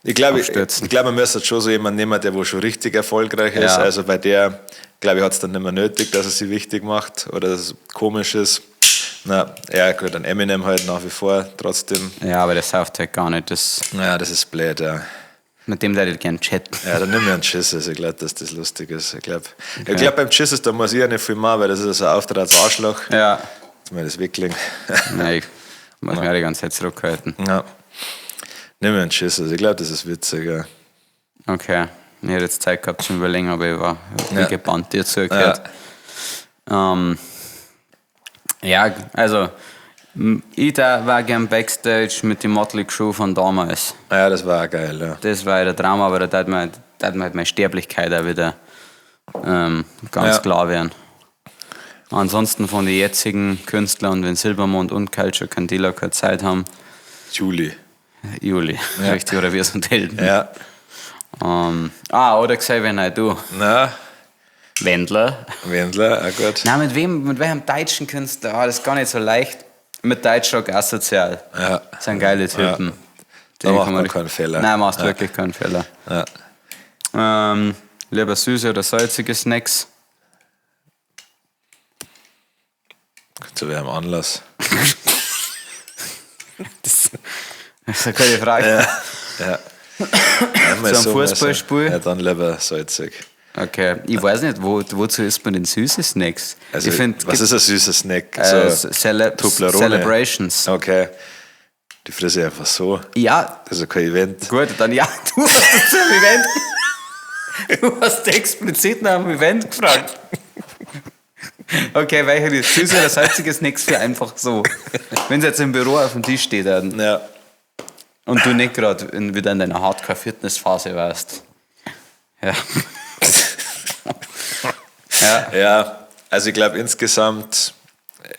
Ich glaube, ich, Abstürzen. ich glaub, man müsste schon so jemanden nehmen, der wo schon richtig erfolgreich ist. Ja. Also bei der, glaube ich, hat es dann nicht mehr nötig, dass er sich wichtig macht oder dass es komisch ist. Na, ja, gut, dann Eminem halt nach wie vor trotzdem. Ja, aber das sauft halt gar nicht. Das, Ja, das ist blöd, ja. mit dem würde ich gern chatten. Ja, dann nimm ich einen Jesus. Ich glaube, dass das lustig ist. Ich glaube, ich glaub, beim Jesus, da muss ich ja nicht viel machen, weil das ist so ein Auftritt als Arschloch. Ja. Jetzt mal das weglegen. Nein, ich muss mich auch die ganze Zeit zurückhalten. Ja. Nimm mir einen Jesus. Ich glaube, das ist witzig, ja. Okay. Ich hätte jetzt Zeit gehabt zum Überlegen, aber ich war Ja. gebannt dir zugehört. Ja. Ja, also, ich da war gern Backstage mit dem Motley Crue von damals. Ja, das war auch geil, ja. Das war ja der Traum, aber da hat mir, da hat mir halt meine Sterblichkeit auch wieder ganz Ja. klar werden. Ansonsten von den jetzigen Künstlern, wenn Silbermond und Culture Candela keine Zeit haben, Juli. Juli, richtig, oder wir sind Helden. Ja. Oder Xavier Naidoo. Na, Wendler. Wendler, auch gut. Na, mit wem, mit welchem deutschen Künstler? Ah, das ist gar nicht so leicht. Mit Deutschrock asozial. Ja. Das sind geile Typen. Ja. Da Die macht kann man keinen Fehler. Nein, machst Ja. wirklich keinen Fehler. Ja. Lieber süße oder salzige Snacks? Zu welchem Anlass? Das ist eine gute Frage. Ja. Einmal Zu einem so, mal so. Fußballspiel? Ja, dann lieber salzig. Okay, ich weiß nicht, wozu isst man denn süße Snacks? Also, ich finde, was ist ein süßer Snack? So, Toblerone. Celebrations. Okay. Die fresse ich einfach so. Ja, Das ist ja kein Event. gut, dann ja, du hast das zum Event. Du hast explizit nach dem Event gefragt. Okay, welcher ist süße oder salzige Snacks für einfach so? Wenn es jetzt im Büro auf dem Tisch steht dann, Ja. und du nicht gerade wieder in deiner Hardcore-Fitness-Phase warst. Ja. Ja. Ja, also ich glaube insgesamt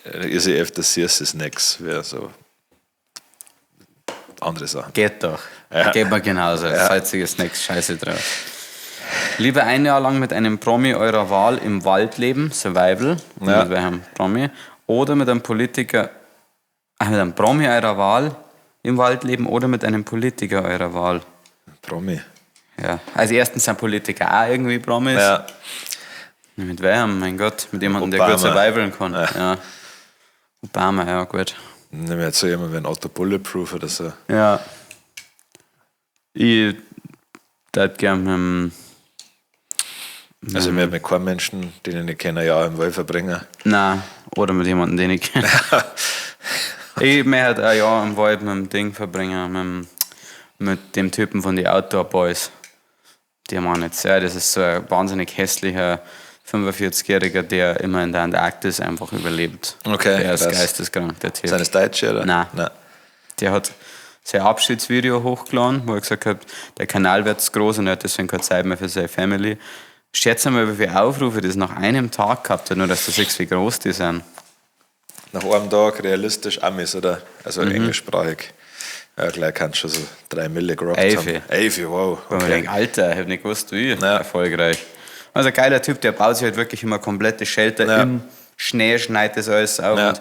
ist ich öfter süße Snacks wie so andere Sachen. Geht doch. Ja. Geht mir genauso. Salzige Snacks, scheiße drauf. Lieber ein Jahr lang mit einem Promi eurer Wahl im Wald leben, Survival, Ja. mit welchem Promi, oder mit einem Politiker, mit einem Promi eurer Wahl im Wald leben oder mit einem Politiker eurer Wahl. Promi. Ja. Also erstens sind Politiker auch irgendwie Promis. Ja. Mit wem? Mein Gott, mit jemandem, der Obama. gut survivalen kann. Ja. Ja. Obama, ja gut. Nehmen wir jetzt so jemanden wie ein Otto Bulletproof oder so. Ja. Ich würde gern mit dem Also mir mit keinem Menschen, den ich nicht kenne, ja im Wald verbringen. Nein, oder mit jemandem, den ich kenne. Ich möchte halt ein Jahr im Wald mit dem Ding verbringen, mit dem Typen von den Outdoor Boys. Die haben jetzt, ja, das ist so ein wahnsinnig hässlicher 45-Jähriger, der immer in der Antarktis einfach überlebt. Okay, Der ist krass. geisteskrank, der Typ. Sind das Deutsche oder? Nein. Nein. Der hat sein Abschiedsvideo hochgeladen, wo er gesagt hat, der Kanal wird zu groß und er hat deswegen keine Zeit mehr für seine Family. Schätze mal, wie viele Aufrufe das nach einem Tag gehabt hat, nur dass du siehst, wie groß die sind. Nach einem Tag realistisch Amis, oder? Also englischsprachig. Ja, gleich kannst du schon so 3 Mille gerockt Elfi. haben. Elfi, wow. Wo man Okay. denkt, Alter, ich hab nicht gewusst, wie Ja. erfolgreich. Also ein geiler Typ, der baut sich halt wirklich immer komplette Shelter Ja. im Schnee, schneit das alles auf. Ja.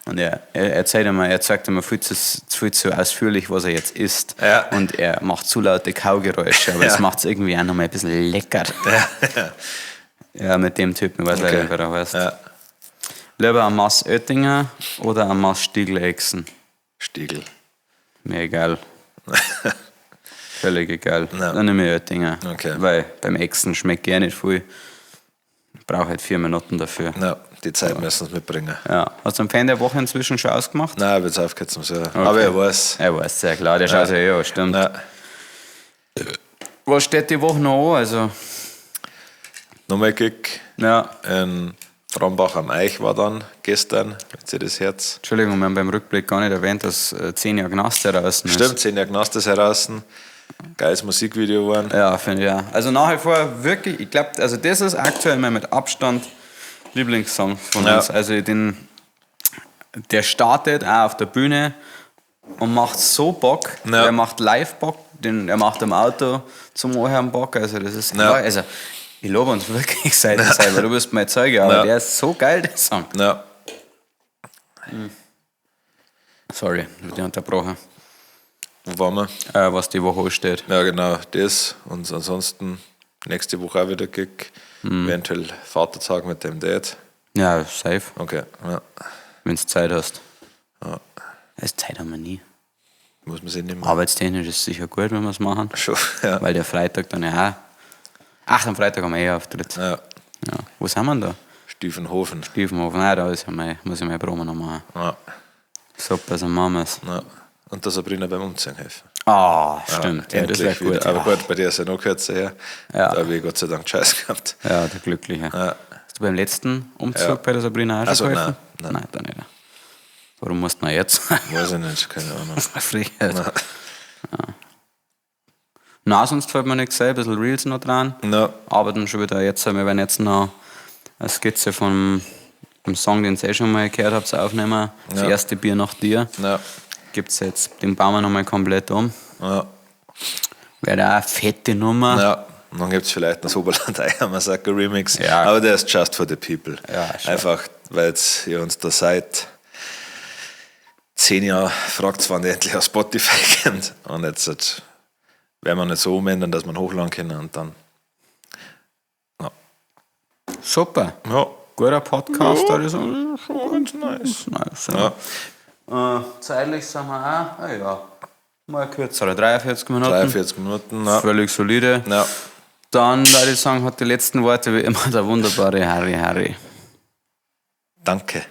Und er erzählt immer, er zeigt immer viel zu ausführlich, was er jetzt isst. Ja. Und er macht zu laute Kaugeräusche, aber Ja. das macht es irgendwie auch nochmal ein bisschen lecker. Ja. Ja, mit dem Typen, ich weiß leider Okay. nicht, wer er heißt. Ja. Lieber ein Mass Oettinger oder ein Mass Stiegel-Echsen? Stiegel. Mir egal. Völlig egal. Ja. Dann nehme ich Oettinger. Okay. Weil beim Echsen schmeckt gar nicht viel. Ich brauche halt 4 Minuten dafür. Ja, die Zeit müssen wir mitbringen. Ja. Hast du einen Fan der Woche inzwischen schon ausgemacht? Nein, ich habe jetzt aufgehört zum Hören. Aber er weiß. Er weiß, sehr klar. Der schaut sich eh an, stimmt. Ja. Was steht die Woche noch an? Also, Nochmal Gig ja. in Frombach am Eich war dann gestern, wenn ihr das Herz. Entschuldigung, wir haben beim Rückblick gar nicht erwähnt, dass 10 Jahre Knast heraus ist. Stimmt, 10 Jahre Knast ist heraus. Geiles Musikvideo geworden. Ja, finde ich auch. Also nach wie vor wirklich, ich glaube, also das ist aktuell mein mit Abstand Lieblingssong von uns. Also den, der startet auch auf der Bühne und macht so Bock. Ja. Der macht live Bock, den, er macht im Auto zum Anhören Bock. Also das ist, Ja. also ich lobe uns wirklich seit weil du bist mein Zeuge, aber Ja. der ist so geil, der Song. Ja. Sorry, ich hab dich unterbrochen. Wo waren wir? Was die Woche ansteht. Ja, genau, das. Und ansonsten nächste Woche auch wieder Gig. Mhm. Eventuell Vatertag mit dem Dad. Ja, safe, Okay, ja. wenn du Zeit hast. Ja. Also Zeit haben wir nie. Muss man sich nicht mehr. Arbeitstechnisch ist es sicher gut, wenn wir es machen. Schon, ja. Weil der Freitag dann ja auch. Ach, am Freitag haben wir eh Auftritt. Ja. Ja. Wo sind wir denn da? Stiefenhofen. Stiefenhofen. Nein, da ist ja mein, muss ich meine Promo noch machen. Ja. Super, so machen wir's. Ja. Und der Sabrina beim Umziehen helfen. Ah, stimmt. Ja, das endlich wäre gut. wieder. Aber Ja. gut, bei dir ist ja noch kürzer her. Ja. Da habe ich Gott sei Dank Scheiß gehabt. Ja, der Glückliche. Ja. Hast du beim letzten Umzug Ja. bei der Sabrina auch schon Also, geholfen? nein, nein. Nein, da nicht. Warum musst du noch jetzt? Weiß ich nicht, keine Ahnung. Frechheit. Ja. Na, sonst fällt mir nichts ein. Ein bisschen Reels noch dran. Ja. Arbeiten schon wieder jetzt. Wir werden jetzt noch eine Skizze von dem Song, den ihr eh schon mal gehört habt, aufnehmen. Das Ja. erste Bier nach dir. Ja. Gibt's jetzt, den bauen wir nochmal komplett um. Ja. Wäre auch eine fette Nummer. Ja. Und dann gibt es vielleicht noch Oberland Eier Massaker Remix. Ja. Aber der ist just for the people. Ja, schon. Einfach, weil ihr uns da seit 10 Jahren fragt, wann ihr endlich auf Spotify kommt. Und jetzt halt, werden wir nicht so umändern, dass man hochladen können und dann. Ja. Super. Ja. Guter Podcast, ja. Also. Schon ganz nice. Nice, ja. Ja. Zeitlich sind wir auch, ah ja, mal kürzer, 43 Minuten. 43 Minuten. Ja. Völlig solide. Ja. Dann würde ich sagen, hat die letzten Worte wie immer der wunderbare Harry Harry. Danke.